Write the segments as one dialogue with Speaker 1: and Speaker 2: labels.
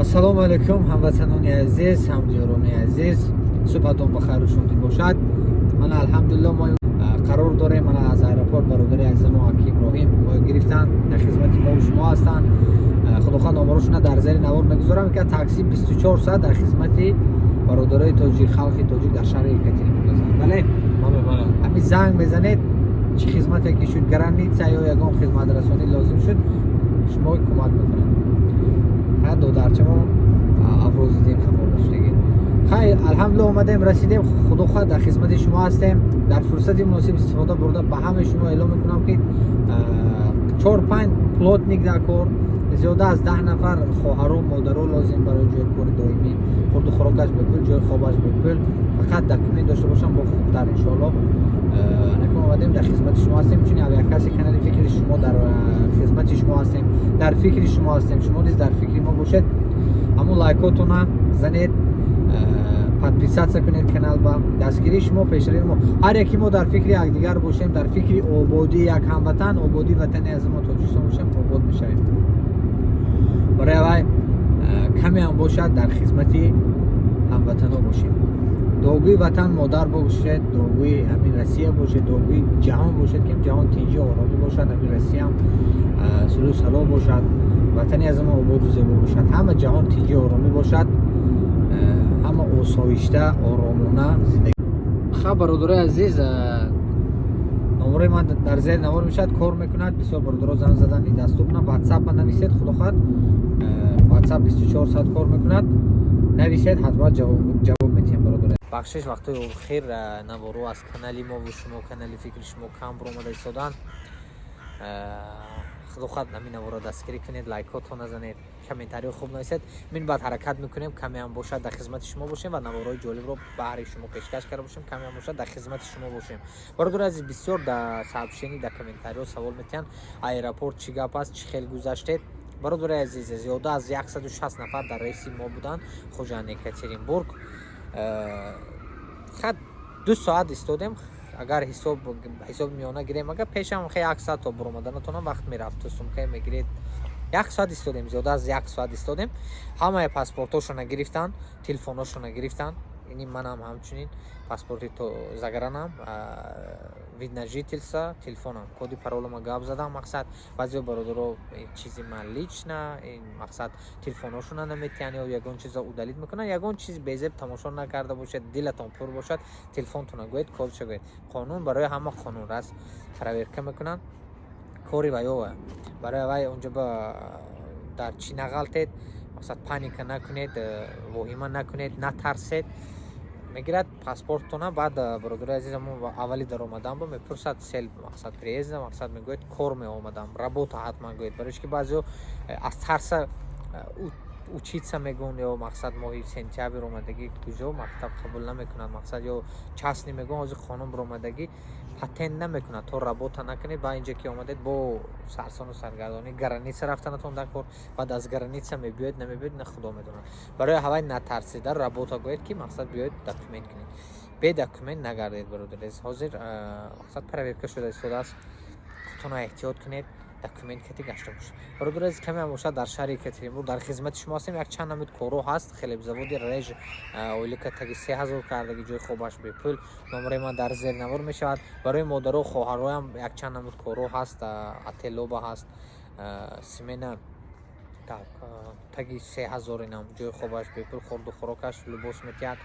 Speaker 1: Ассалому алайкум, ҳамватанони азиз, ҳамдиёрони азиз, субҳатон ба хайру шодӣ бошад. Мана, алҳамдулилло, мо қарор дорем. Мана, аз аэропорт бародари азизамо аки Иброҳим мо гирифтанд, дар хизмати мо шумо ҳастанд. Худохоҳ, номарошона дар зери навор мегузорам, ки такси 24 соат дар хизмати бародарои тоҷик, халқи тоҷик дар шаҳри Екатеринбург ҳастанд. Бале.
Speaker 2: Бале.
Speaker 1: Ҳамин занг мезанед, чӣ хизмате ки шуд, граница ё ягон хизматрасонӣ лозим шуд, шумо кӯмак мекунад. Ха, додарчамо Аврозиддин хафо бошдагӣ. Хай, алҳамдулилла, омадем, расидем. Худо хоҳад, дар хизмати шумо ҳастем. Дар фурсати муносиб истифода бурда, ба ҳамаи шумо эълом мекунам, ки чор панҷ плотник дар кор, зиёда аз 10 нафар хоҳару модаро лозим барои ҷои кори доимӣ, хурду хӯрокаш бепул, ҷои хобаш бепул, фақат документ дошта бошам, бо хубтар, иншоалло. Накун, омадем, дар хизмати шумо ҳастем. Чун авиакасси канали фикри шумо, дар хизмати шумо ҳастем, дар фикри шумо ҳастем. Шумо низ дар фикри мо бошед. Ҳамун лайкотона занед, подписаться кунед канал. Ба дастгирии шумо пешравии мо. Ҳар яки мо дар фикри якдигар бошем, дар фикри ободии як ҳамватан, ободии ватани аз мо Тоҷикистон бошем, обод мешавем. Барои аввай каме ҳам бошад, дар хизмати ҳамватано бошем. Дуогӯи ватан модар бошед, дуогӯи ҳамин Россия бошед, дуогӯи ҷаҳон бошед, ки ҷаҳон тинҷи, оромӣ бошад, ҳамин Россияам сулҳу салом бошад, ватани аз мо ободу зебо бошад, ҳама ҷаҳон тинҷи, оромӣ бошад, ҳама осоишта, оромона зиндагӣ. Ха, бародарои азиз, номерои ман дар зери навор мешавад, кор мекунад. Бисёр бародаро занг задан, недоступно. Ватсап ба нависед, худо хоҳад, ватсап 24 соат кор мекунад. Нависед, ҳатман ҷавоб метиҳем. Бародаре, бахшиш, вақтҳои охир наворо аз канали мову шумо, канали фикри шумо, кам баромада истоданд. Худо хоҳад, ҳамин наворо дастгирӣ кунед, лайкотон назанед, комментариҳо хуб нависед. Мин баъд ҳаракат мекунем, камеам бошад, дар хизмати шумо бошем ва наворҳои ҷолибро баҳри шумо пешкаш карда бошем, камеам бошад, дар хизмати шумо бошем. Бародари азиз, бисёр дар сообщение, дар комментариҳо савол метиҳанд: аэропорт чӣ гап аст, чӣ хел гузаштед? Бародари азиз, зиёда аз 160 нафар дар рейси мо буданд, Хуҷанд Екатеринбург. Хат 2 соат истодем. Агар ҳисоби миёна гирем, агар пешам хе як соат то буромаданатонам вақт мерафт, то сумкае мегиред, як соат истодем, зиёда аз як соат истодем. Ҳамаи паспортҳошона гирифтанд, телефонҳошона гирифтанд. Ини манам ҳамчунин паспорти то загранам, вид на жительство, телефонам, коди паролама гап задам. Мақсад, баъзео бародаро чизи ман лично, ин мақсад, телефонҳошона наметиҳанд ё ягон чизо удалить мекунанд. Ягон чиз безеб тамошо накарда бошед, дилатон пур бошад, телефонтона гӯед, кодша гӯед. Қонун барои ҳама қонун аст, проверка мекунанд, кори ваёва. Барои вай онҷо ба дар чӣ нағалтед, мақсад, паника накунед, воҳима накунед, натарсед. Мегирад паспорттона. Баъд, бародари азиз, аввали даромадан ба мепурсад: цель, мақсад, приезда? Мақсад, мегӯяд: кор меомадам, работа ҳатман гӯед. Барои ки баъзео аз тарса учиться мегӯн ё мақсад, моҳи сентябр омадагӣ, куҷо мактаб қабул намекунад, мақсад, ё частный мегӯн. Ҳозир қонун баромадагӣ, патент намекунад, то работа накунед. Ба инҷа ки омадед, бо сарсону саргардонӣ граница рафтанатон дар кор, баъд аз граница мебиёед, намебиёед, на худо медонад. Барои ҳавай натарсида, работа гӯед, ки мақсад, биёед, документ кунед. Бе документ нагардед, бародари. Ҳозир, мақсад, проверка шуда истодааст, худтонро эҳтиёт кунед, документ кати гашта бошед. Бародари азиз, каме ҳам бошад, дар шаҳри Екатеринбург дар хизмати шумо ҳастем. Як чанд намуд корҳо ҳаст. Хлебзаводи реж, ойлика таги 3000 кардаги, ҷои хобаш бепул. Номераи ман дар зери навор мешавад. Барои модаро, хоҳароям якчанд намуд корҳо ҳаст. Ателоба ҳаст, смена, так, таги 3000, инам ҷои хобаш бепул, хӯрду хӯрокаш, либос метиҳад.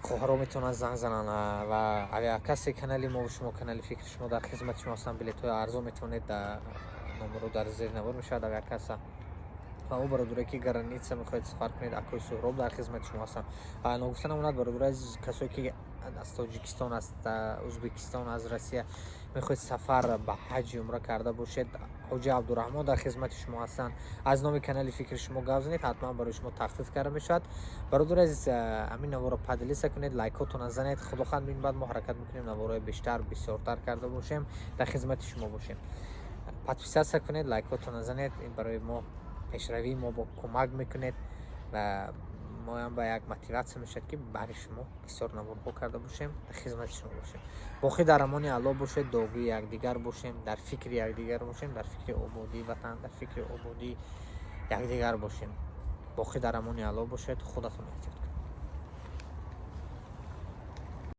Speaker 1: Хоҳаро метавонанд занг зананд ва авиакасси канали мо шумо, канали фикри шумо, дар хизмати шумо ҳастанд. Билетҳои арзон метавонед, номеро дар зери навор мешавад, авиакасса. Ва ӯ бародарое ки граница мехоҳед сафар кунед, акои Суҳроб дар хизмати шумо ҳастанд. Ногуфта намонад, бародари азиз, касое ки аз Тоҷикистон, аз Ӯзбекистон, аз Россия мехоҳед сафар ба ҳаҷи умра карда бошед, ҳоҷи Абдураҳмон дар хизмати шумо ҳастанд. Аз номи канали фикри шумо гап занед, ҳатман барои шумо тахфиф карда мешавад. Бародари азиз, ҳамин наворро поделиться кунед, лайкотона занед. Худо хоҳад, мин баъд мо ҳаракат мекунем, наворҳои бештар, бисёртар карда бошем, дар хизмати шумо бошем. Подписаться кунед, лайкотона занед, ин барои мо, пешравии мо бо кӯмак мекунед ва моям ба як мотиватсия мешавад, ки баҳри шумо бисёр наворҳо карда бошем, дар хизмати шумо бошем. Боқӣ дар амони Аллоҳ бошед. Дуогӯи якдигар бошем, дар фикри якдигар бошем, дар фикри ободии ватан, дар фикри ободии якдигар бошем. Боқӣ дар амони Алло бошед, худатон эҳтиёт кунед.